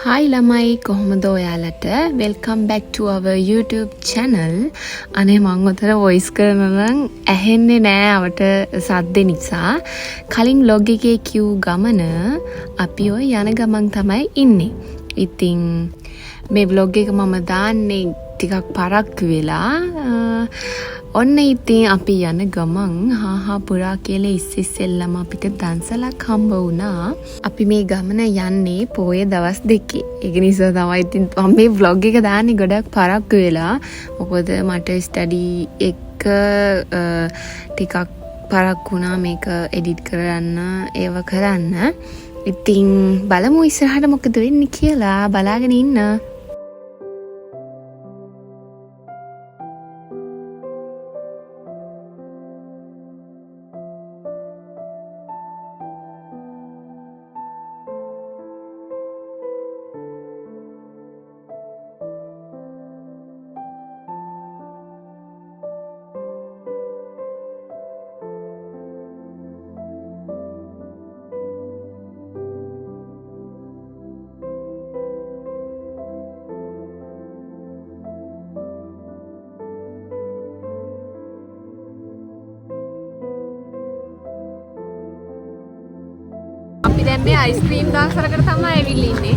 Hi ළමයි, කොහොමද ඔයාලට? Welcome back to our YouTube channel. අනේ මං ඔතන වොයිස් කරනවා නම් ඇහෙන්නේ නෑ අවට සද්ද නිසා. කලින් ව්ලොග් එකේ කිව් ගමන අපි ඔය යන ගමන් තමයි ඉන්නේ. ඉතින් මේ ව්ලොග් එක මම දාන්නේ ටිකක් පරක්කු වෙලා. ඔන්න ඉතින් අපි යන ගමන් හා හා පුරා කියලා ඉස්සෙල්ලම අපිට දන්සලක් හම්බ වුණා. අපි මේ ගමන යන්නේ පෝය දවස් දෙකේ. ඒක නිසා තමයි ඉතින් මම මේ ව්ලොග් එක දාන්නේ ගොඩක් පරක්කු වෙලා. මොකද මට ස්ටඩි එක ටිකක් පරක්කු වුණා මේක එඩිට් කරන්න, ඒව කරන්න. ඉතින් බලමු ඉස්සරහට මොකද වෙන්නේ කියලා, බලාගෙන ඉන්න. අපි දැන් මේ අයිස්ක්‍රීම් දන්සලකට තමයි ඇවිල්ලා ඉන්නේ.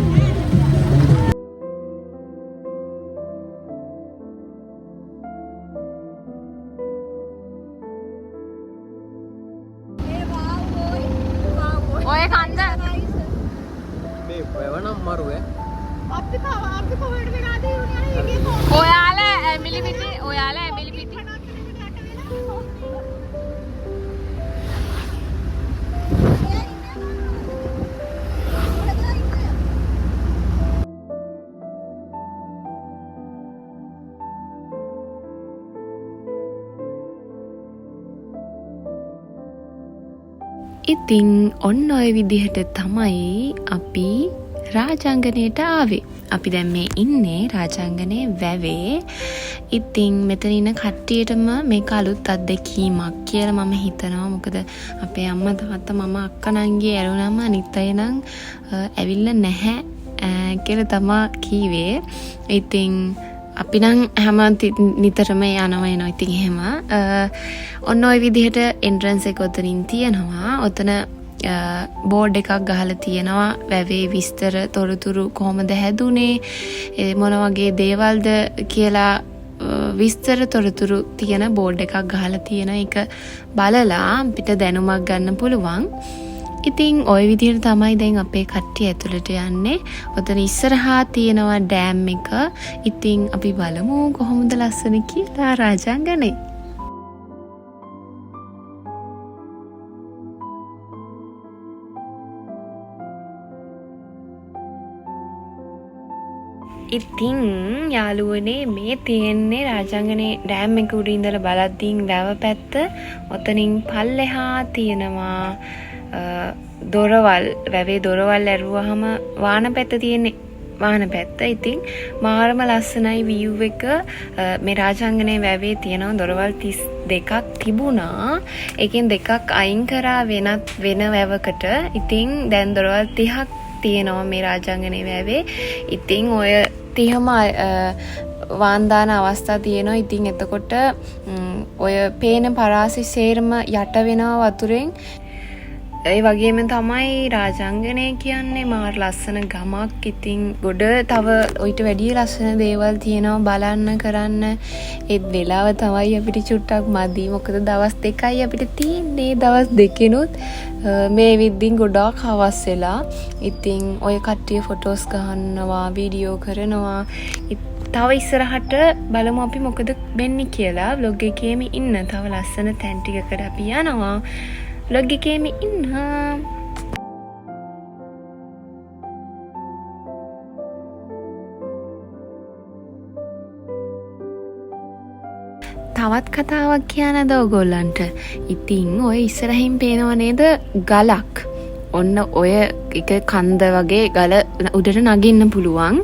ඔය කන්ද මේ වැව නම් මරු ඈ. ඔයාලා ඇමිලි පිටි, ඔයාලා ඇමිලි පිටි. ඉතින් ඔන්න ඔය විදිහට තමයි අපි රාජාංගනයට ආවේ. අපි දැන් මේ ඉන්නේ රාජාංගනයේ වැවේ. ඉතින් මෙතන ඉන්න කට්ටියටම මේක අලුත් අත්දැකීමක් කියලා මම හිතනවා. මොකද අපේ අම්මා තාත්තා මම අක්කා නංගි ඇරුණම අනිත් අය නම් ඇවිල්ලා නැහැ කියලා තමා කීවේ. ඉතින් අපි නම් හැම නිතරම යනවා එනවා. ඉතින් එහෙම ඔන්න ඔය විදිහට එන්ට්‍රන්ස් එක ඔතනින් තියෙනවා. ඔතන බෝඩ් එකක් ගහලා තියෙනවා වැවේ විස්තර තොරතුරු, කොහොමද හැදුනේ, ඒ මොන වගේ දේවල්ද කියලා විස්තර තොරතුරු තියෙන බෝඩ් එකක් ගහලා තියෙන එක බලලා අපිට දැනුමක් ගන්න පුළුවන්. ඉතින් ඔය විදිහට තමයි දැන් අපේ කට්ටිය ඇතුළට යන්නේ. ඔතන ඉස්සරහා තියෙනවා ඩෑම් එක. ඉතින් අපි බලමු කොහොමද ලස්සන කියලා රාජාංගනේ. ඉතින් යාළුවනේ, මේ තියෙන්නේ රාජාංගනේ ඩෑම් එක උඩ ඉඳලා බලද්දී වැව පැත්ත. ඔතනින් පල්ලෙහා තියෙනවා දොරවල්, වැවේ දොරවල් ඇරුවහම වාන පැත්ත තියෙන්නේ, වාන පැත්ත. ඉතින් මාරම ලස්සනයි විව් එක. මේ රාජාංගනේ වැවේ තියෙනවා දොරවල් 32ක් තිබුණා. ඒකෙන් දෙකක් අයින් කරා වෙනත් වෙන වැවකට. ඉතින් දැන් දොරවල් 30ක් තියෙනවා මේ රාජාංගනේ වැවේ. ඉතින් ඔය 30ම වාන් දාන අවස්ථා තියෙනවා. ඉතින් එතකොට ඔය පේන පරාසෙ සේරම යට වෙනවා වතුරෙන්. ඒ වගේම තමයි රාජාංගනය කියන්නේ මාර ලස්සන ගමක්. ඉතින් ගොඩ තව ඔයිට වැඩිය ලස්සන දේවල් තියෙනවා බලන්න කරන්න. ඒත් වෙලාව තමයි අපිට චුට්ටක් මදි. මොකද දවස් දෙකයි අපිට තියෙන්නේ. දවස් දෙකෙනුත් මේ විද්දින් ගොඩාක් හවස් වෙලා. ඉතින් ඔය කට්ටිය ෆොටෝස් ගහනවා, වීඩියෝ කරනවා. තව ඉස්සරහට බලමු අපි මොකද වෙන්නේ කියලා. ව්ලොග් එකේම ඉන්න. තව ලස්සන තැන් ටිකකට අපි යනවා. ව්ලොග් එකේම ඉන්න. තවත් කතාවක් කියන්නද ඔයගොල්ලන්ට? ඉතින් ඔය ඉස්සරහින් පේනව නේද ගලක්? ඔන්න ඔය එක කන්ද වගේ ගල උඩට නගින්න පුළුවන්.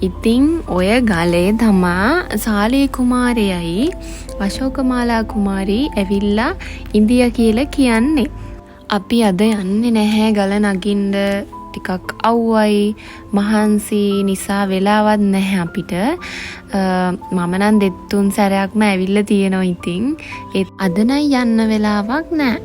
ඉතින් ඔය ගලේ තමා සාලී කුමාරයයි අශෝකමාලා කුමාරී ඇවිල්ලා ඉන්දියා කියලා කියන්නේ. අපි අද යන්නේ නැහැ ගල නගින්න. ටිකක් අවුවයි මහන්සි නිසා වෙලාවක් නැහැ අපිට. මම නම් දෙතුන් සැරයක්ම ඇවිල්ලා තියෙනවා ඉතින්. ඒත් අද නම් යන්න වෙලාවක් නැහැ.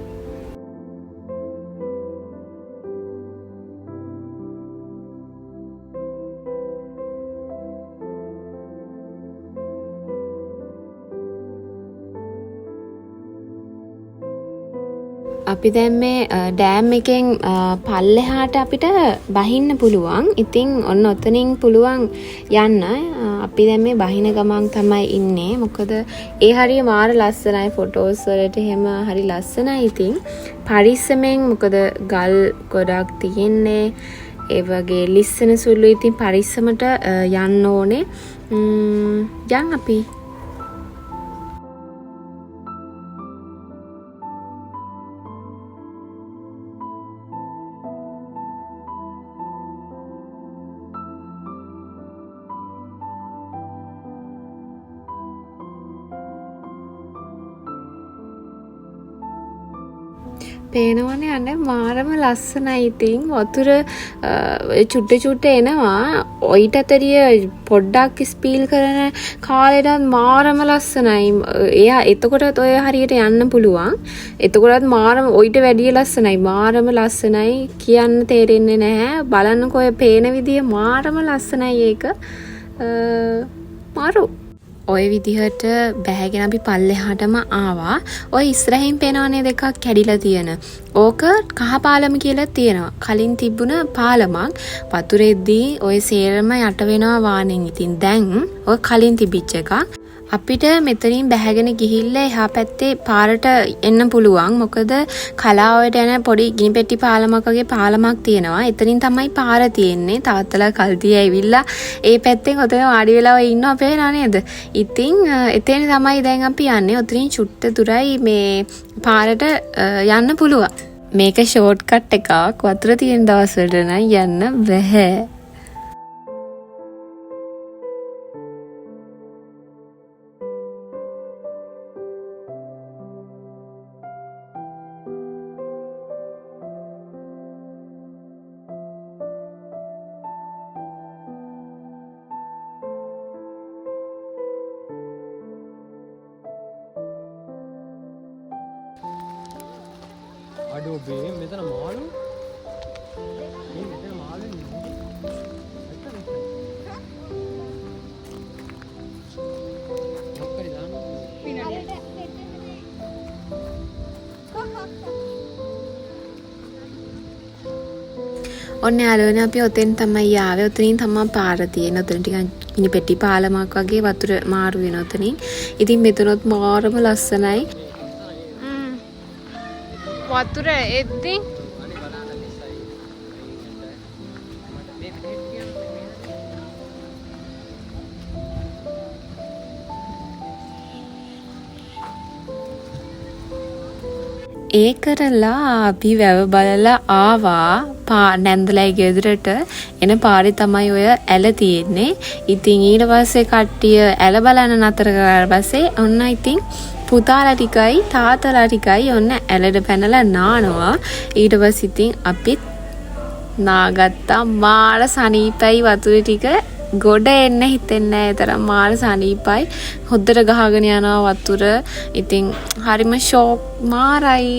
අපි දැන් මේ ඩෑම් එකෙන් පල්ලෙහාට අපිට බහින්න පුළුවන්. ඉතින් ඔන්න ඔතනින් පුළුවන් යන්න. අපි දැන් මේ බහින ගමන් තමයි ඉන්නේ. මොකද ඒ හරිය මාර ලස්සනයි ෆොටෝස් වලට එහෙම හරි ලස්සනයි. ඉතින් පරිස්සමෙන්, මොකද ගල් ගොඩක් තියෙන්නේ. ඒ වගේ ලිස්සන සුළු. ඉතින් පරිස්සමට යන්න ඕනේ. යන් අපි. පේනවනේ අනේ මාරම ලස්සනයි. ඉතින් වතුර චුට්ට චුට්ට එනවා. ඔయిత තරිය පොඩ්ඩක් ස්පීල් කරන කාලෙටත් මාරම ලස්සනයි. එයා එතකොටත් ඔය හරියට යන්න පුළුවන්. එතකොටත් මාරම ඔయిత වැඩිය ලස්සනයි. මාරම ලස්සනයි කියන්න තේරෙන්නේ නැහැ. බලන්නකෝ ඔය පේන විදිය මාරම ලස්සනයි ඒක. මාරු. ඔය විදිහට බැහැගෙන අපි පල්ලෙහාටම ආවා. ඔය ඉස්සරහින් පේනවනේ දෙකක් කැඩිලා තියෙන. ඕක කහ පාලම කියලා තියෙනවා. කලින් තිබුණ පාලමක්. වතුරෙද්දී ඔය සේරම යට වෙනවා වානෙන්. ඉතින් දැන් ඔය කලින් තිබිච්ච එකක්. අපිට මෙතනින් බැහැගෙන ගිහිල්ලා එහා පැත්තේ පාරට එන්න පුළුවන්. මොකද කලාවට යන පොඩි ගිනි පෙට්ටි පාලමක් වගේ පාලමක් තියෙනවා. එතනින් තමයි පාර තියෙන්නේ. තාත්තලා කල්තිය ඇවිල්ලා ඒ පැත්තෙන් ඔතන වාඩි වෙලා ඔය ඉන්නවා පේනවා නේද? ඉතින් එතන තමයි දැන් අපි යන්නේ. ඔතනින් චුට්ට දුරයි මේ පාරට යන්න පුළුවන්. මේක ෂෝට් කට් එකක්. වතුර තියෙන දවස් වලට නම් යන්න බැහැ. අඩෝ බේ මෙතන මාළු මේ මෙතන මාළු නේ. ඇත්තද? මොකක් හරි දාන්න. ඔන්න යාළුවනේ අපි ඔතෙන් තමයි ආවේ. ඔතනින් තමයි පාර තියෙන්නේ. ඔතන ටිකක් ගිනි පෙට්ටි පාලමක් වගේ වතුර මාරු වෙන ඔතනින්. ඉතින් මෙතනොත් මාරම ලස්සනයි. වතුර එද්දි අනේ බලන්න ලිස්සයි. මට මේ පිටේ කියන්න මේ ඒ කරලා අපි වැව බලලා ආවා. නැන්දලයි ගෙදරට එන පාරේ තමයි ඔය ඇල තියෙන්නේ. ඉතින් ඊට පස්සේ කට්ටිය ඇල බලන්න නතර කරාට පස්සේ ඔන්න ඉතින් පුතාලා ටිකයි තාත්තලා ටිකයි ඔන්න ඇලට පැනලා නානවා. ඊට පස්සේ ඉතින් අපිත් නාගත්තා. මාර සනීපයි වතුර ටික ගොඩ එන්න හිතෙන්නේ නෑ. ඒ තරම් මාර සනීපයි. හොද්දට ගහගෙන යනවා වතුර. ඉතින් හරිම ෂෝක් මාරයි.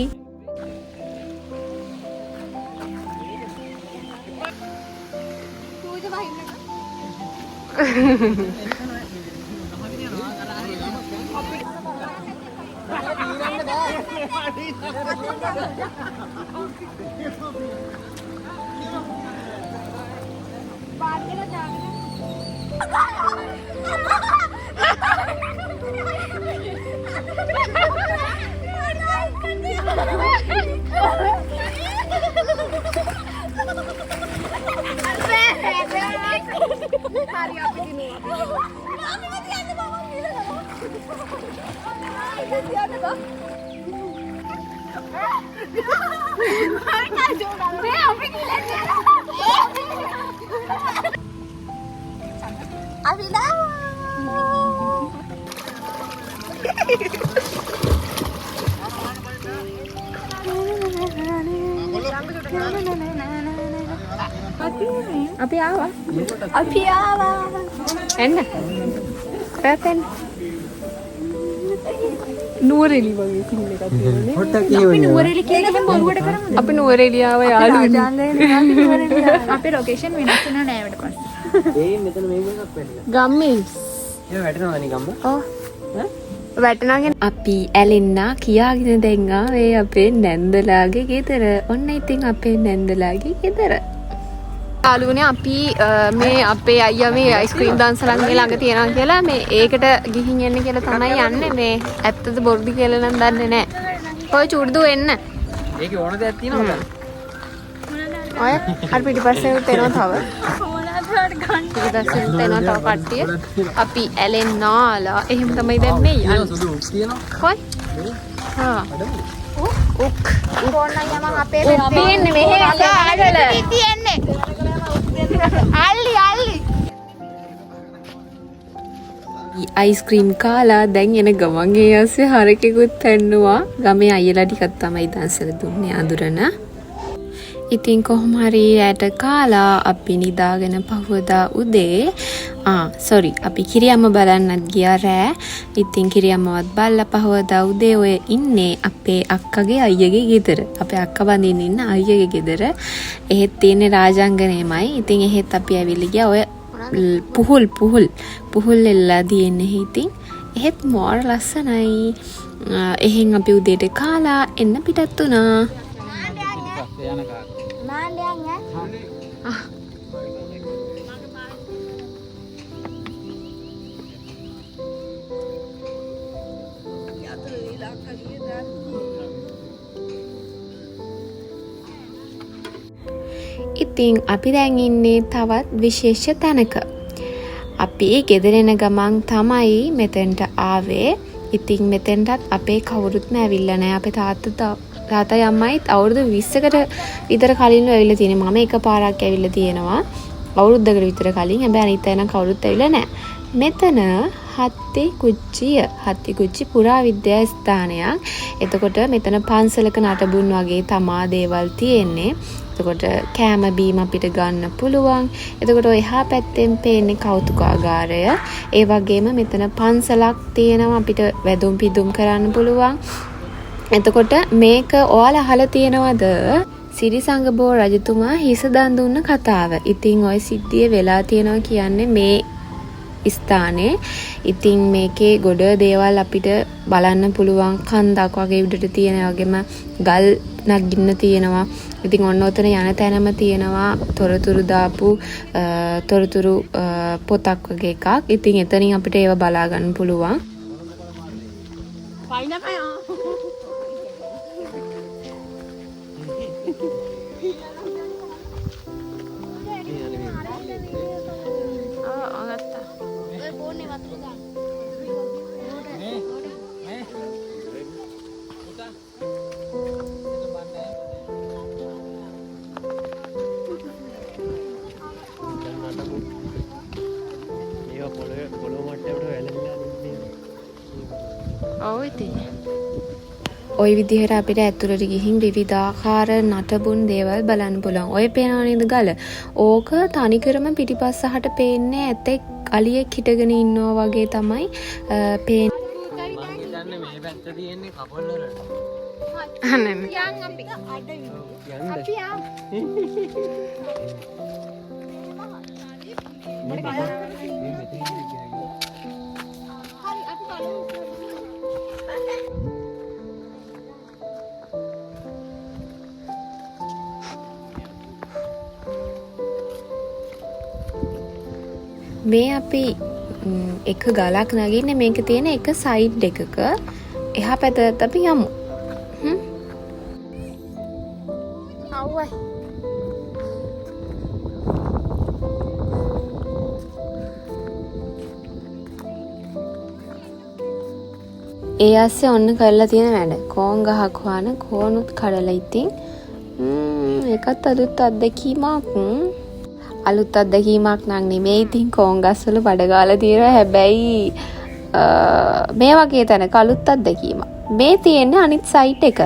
අපි ආවා. අපි ආවා. එන්න. ඔයත් එන්න. නුවරඑළි වගේ සීන් එකක් තියෙන්නේ. පොඩ්ඩක් කියවන්න. නුවරඑළි කියන එක බොරුවට කරමුද? අපි නුවරඑළියාව යාළුවනේ. අපේ ලොකේෂන් වෙනස් වෙනවා නෑ ඊට පස්සේ. ඒ මෙතන මේ එකක් වැටිලා. ගම්මිල්ස්. ඒ වැටෙනවද නිකම්ම? ඔව්. වැටෙනගෙන අපි ඇලෙන්නා කියාගෙන දැන් ආවේ අපේ නැන්දලාගේ ගෙදර. ඔන්න ඉතින් අපේ නැන්දලාගේ ගෙදර. යාළුවනේ අපි මේ අපේ අයියා මේ අයිස්ක්‍රීම් දන්සලක් ළඟ තියෙනවා කියලා මේ ඒකට ගිහින් එන්න කියලා තමයි යන්නේ. මේ ඇත්තද බොරුද කියලා නම් දන්නේ නැහැ. ඔය චූටි එන්න. ඒකේ ඕන දෙයක් තියෙනවද? ඔය අර පිටිපස්සෙන් එනවා තව. පිටිපස්සෙන් එනවා තව කට්ටිය. අපි ඇලෙන්නාලා එහෙම තමයි දැන් මේ යන්නේ. සුදු උක් තියෙනවා. කොයි? හා. උක්. ෆෝන් නම් යමන් අපේ උක් තියෙන්නේ මෙහෙ අහවල. තියෙන්නේ. අල්ලි අල්ලි. අයිස්ක්‍රීම් කාලා දැන් එන ගමන් ඒ ඇස්සේ හරකෙකුත් පෙන්නුවා. ගමේ අයියලා ටිකක් තමයි දන්සල දුන්නේ අඳුරන. ඉතින් කොහොම හරි රැට කාලා අපි නිදාගෙන පහුවදා උදේ සෝරි අපි කිරියම්ම බලන්නත් ගියා රෑ. ඉතින් කිරියම්මවත් බලලා පහුවදා උදේ ඔය ඉන්නේ අපේ අක්කගේ අයියගේ ගෙදර. අපේ අක්කා බඳින්න ඉන්න අයියගේ ගෙදර. එහෙත් තියෙන්නේ රාජාංගනේමයි. ඉතින් එහෙත් අපි ඇවිල්ලා ගියා. ඔය පුහුල් පුහුල් පුහුල් එල්ලලා තියෙන්නේ. ඉතින් එහෙත් මාර ලස්සනයි. එහෙන් අපි උදේට කාලා එන්න පිටත් වුණා. ඉතින් අපි දැන් ඉන්නේ තවත් විශේෂ තැනක. අපි ගෙදර එන ගමන් තමයි මෙතෙන්ට ආවේ. ඉතින් මෙතෙන්ටත් අපේ කවුරුත්ම ඇවිල්ලා නෑ. අපේ තාත්තයි අම්මයිත් අවුරුදු 20කට විතර කලින්ම ඇවිල්ලා තියෙනවා. මම එක පාරක් ඇවිල්ලා තියෙනවා අවුරුද්දකට විතර කලින්. හැබැයි අනිත් අය නම් කවුරුත් ඇවිල්ලා නෑ. මෙතන හත්තිකුච්චි පුරාවිද්‍යා ස්ථානයක්. එතකොට මෙතන පන්සලක නටබුන් වගේ තමා දේවල් තියෙන්නේ. එතකොට කෑම බීම අපිට ගන්න පුළුවන්. එතකොට ඔය එහා පැත්තෙන් පේන්නේ කෞතුකාගාරය. ඒ වගේම මෙතන පන්සලක් තියෙනවා අපිට වැදුම් පිදුම් කරන්න පුළුවන්. එතකොට මේක ඔයාලා අහලා තියෙනවද? සිරිසංගබෝ රජතුමා හිස දන් දුන්න කතාව. ඉතින් ඔය සිද්ධිය වෙලා තියෙනවා කියන්නේ මේ ස්ථානේ. ඉතින් මේකේ ගොඩ දේවල් අපිට බලන්න පුළුවන්. කන්දක් වගේ උඩට තියෙන වගේම ගල් නගින්න තියෙනවා. ඉතින් ඔන්න ඔතන යන තැනම තියෙනවා තොරතුරු දාපු තොරතුරු පොතක් වගේ එකක්. ඉතින් එතනින් අපිට ඒව බලා ගන්න පුළුවන්. ඔය විදිහට අපිට ඇතුළට ගිහින් විවිධාකාර නටබුන් දේවල් බලන්න පුළුවන්. ඔය පේනව නේද ගල? ඕක තනිකරම පිටිපස්සහට පේන්නේ ඇතෙක් අලියෙක් හිටගෙන ඉන්නවා වගේ තමයි පේන්නේ. මං හිතන්නේ මේ පැත්ත තියෙන්නේ කපල් වලට. අනේ. යන් අපි. යන්න. අපි ආ. මේ මෙතන ඉන්නේ කියලා. හරි අපි බලමු. මේ අපි එක ගලක් නගින්නේ මේක තියෙන එක සයිඩ් එකක. එහා පැත්තට අපි යමු. අව්වයි. ඒ අස්සේ ඔන්න කරලා තියෙන වැඩ. කෝන් ගහක් හොයන කෝනුත් කඩලා ඉතින්. ඒකත් අලුත් අත්දැකීමක්. අලුත් අත්දැකීමක් නම් නෙමෙයි. ඉතින් කෝන් ගස්වල බඩ ගාලා තියෙනවා. හැබැයි මේ වගේ තැනක අලුත් අත්දැකීමක්. මේ තියෙන්නේ අනිත් සයිට් එක.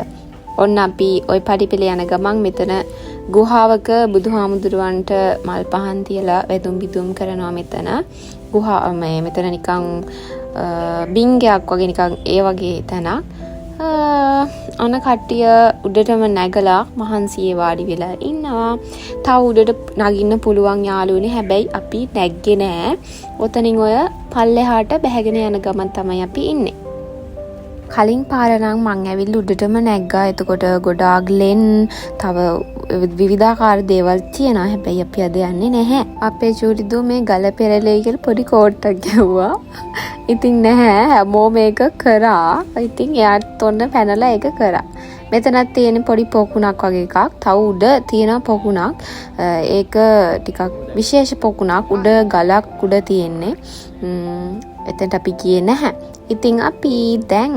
ඔන්න අපි ඔය පඩිපෙළ යන ගමන් මෙතන ගුහාවක බුදුහාමුදුරුවන්ට මල් පහන් තියලා වැදුම් පිදුම් කරනවා මෙතන. ගුහා මේ මෙතන නිකන් බිංගයක් වගේ නිකන් ඒ වගේ තැනක්. ඔන්න කට්ටිය උඩටම නැගලා මහන්සියේ වාඩි වෙලා ඉන්නවා. තව උඩට නගින්න පුළුවන් යාළුවනේ. හැබැයි අපි නැග්ගේ නෑ. ඔතනින් ඔය පල්ලෙහාට බැහැගෙන යන ගමන් තමයි අපි ඉන්නේ. කලින් පාර නම් මං ඇවිල්ලා උඩටම නැග්ගා. එතකොට ගොඩාක් ලෙන් තව විවිධාකාර දේවල් තියෙනවා. හැබැයි අපි අද යන්නේ නැහැ. අපේ චූටි දූ මේ ගල පෙරලෙයි කියලා පොඩි කෝට්ටක් ගැහුවා. ඉතින් නැහැ, හැමෝම මේක කරා. ඉතින් එයාත් ඔන්න පැනලා ඒක කරා. මෙතනත් තියෙන පොඩි පොකුණක් වගේ එකක්. තව උඩ තියෙන පොකුණක්. ඒක ටිකක් විශේෂ පොකුණක්. උඩ ගලක් උඩ තියෙන්නේ. එතනට අපි ගියේ නැහැ. ඉතින් අපි දැන්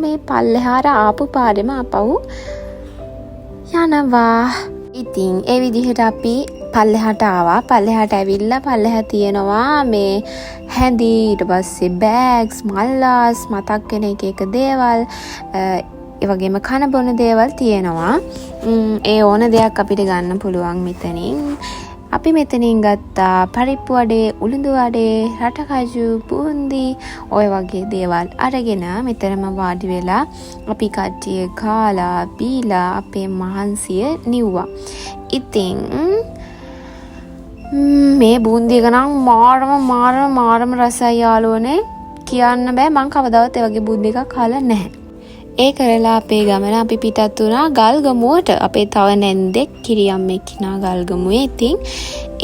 මේ පල්ලෙහාට ආපු පාරෙම ආපහු යනවා. ඉතින් ඒ විදිහට අපි පල්ලෙහාට ආවා. පල්ලෙහාට ඇවිල්ලා පල්ලෙහා තියෙනවා මේ හැඳි, ඊට පස්සේ බෑග්ස්, මල්ලාස්, මතක් වෙන එක එක දේවල්, ඒ වගේම කන බොන දේවල් තියෙනවා. ඒ ඕන දෙයක් අපිට ගන්න පුළුවන් මෙතනින්. අපි මෙතනින් ගත්තා පරිප්පු වඩේ, උළුඳු වඩේ, රටකජු, බූන්දි ඔය වගේ දේවල් අරගෙන මෙතනම වාඩි වෙලා අපි කට්ටිය කාලා බීලා අපේ මහන්සිය නිව්වා. ඉතින් මේ බූන්දි එක නම් මාරම මාරම මාරම රසයි යාළුවනේ. කියන්න බෑ, මං කවදාවත් ඒ වගේ බූන්දි එකක් කාලා නැහැ. ඒ කරලා අපේ ගමන අපි පිටත් වුණා ගල්ගමුවට. අපේ තව නැන්දෙක් කිරියම්මෙක් හිනා ගල්ගමුවේ. ඉතින්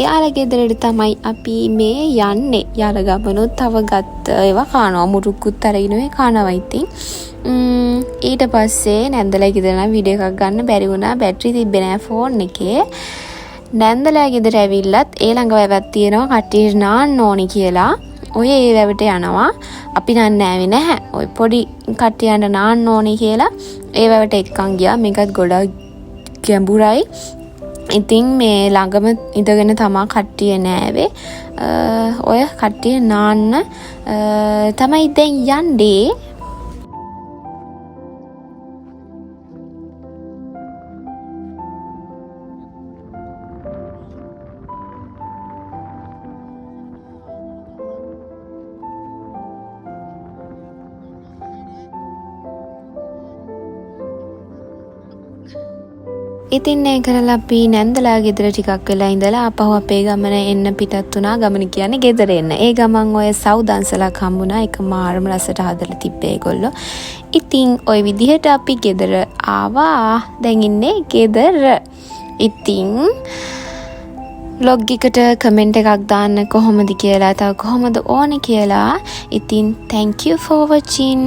එයාලා ගෙදරට තමයි අපි මේ යන්නේ. යාළ ගමනොත් තව ගත්ත ඒවා කනවා, මුරුක්කුත් අරගෙන ඔය කනවා. ඉතින් ඊට පස්සේ නැන්දලා ගෙදර නම් වීඩියෝ එකක් ගන්න බැරි වුණා. බැටරි තිබ්බේ නෑ ෆෝන් එකේ. නැන්දලා ගෙදර ඇවිල්ලත් ඒ ළඟ වැවක් තියෙනවා, කට්ටියට නාන්න ඕනි කියලා. ඔය ඒ වැවට යනවා. අපි නම් නෑවේ නැහැ. ඔය පොඩි කට්ටියන්ට නාන්න ඕනේ කියලා ඒ වැවට එක්කන් ගියා. මේකත් ගොඩක් ගැඹුරයි. ඉතින් මේ ළඟම ඉඳගෙන තමා කට්ටිය නෑවේ. ඔය කට්ටිය නාන්න තමයි දැන් යන්නේ. ඉතින් ඒ කරලා අපි නැන්දලා ගෙදර ටිකක් වෙලා ඉඳලා ආපහු අපේ ගමන එන්න පිටත් වුණා. ගමන කියන්නේ ගෙදර එන්න. ඒ ගමන් ඔය සව් දන්සලක් හම්බුණා. ඒක මාරම රසට හදලා තිබ්බේ ඒගොල්ලෝ. ඉතින් ඔය විදිහට අපි ගෙදර ආවා. දැන් ඉන්නේ ගෙදර. ඉතින් vlog එකට කමෙන්ට් එකක් දාන්න කොහොමද කියලා, තව කොහොමද ඕනේ කියලා. ඉතින් thank you for watching.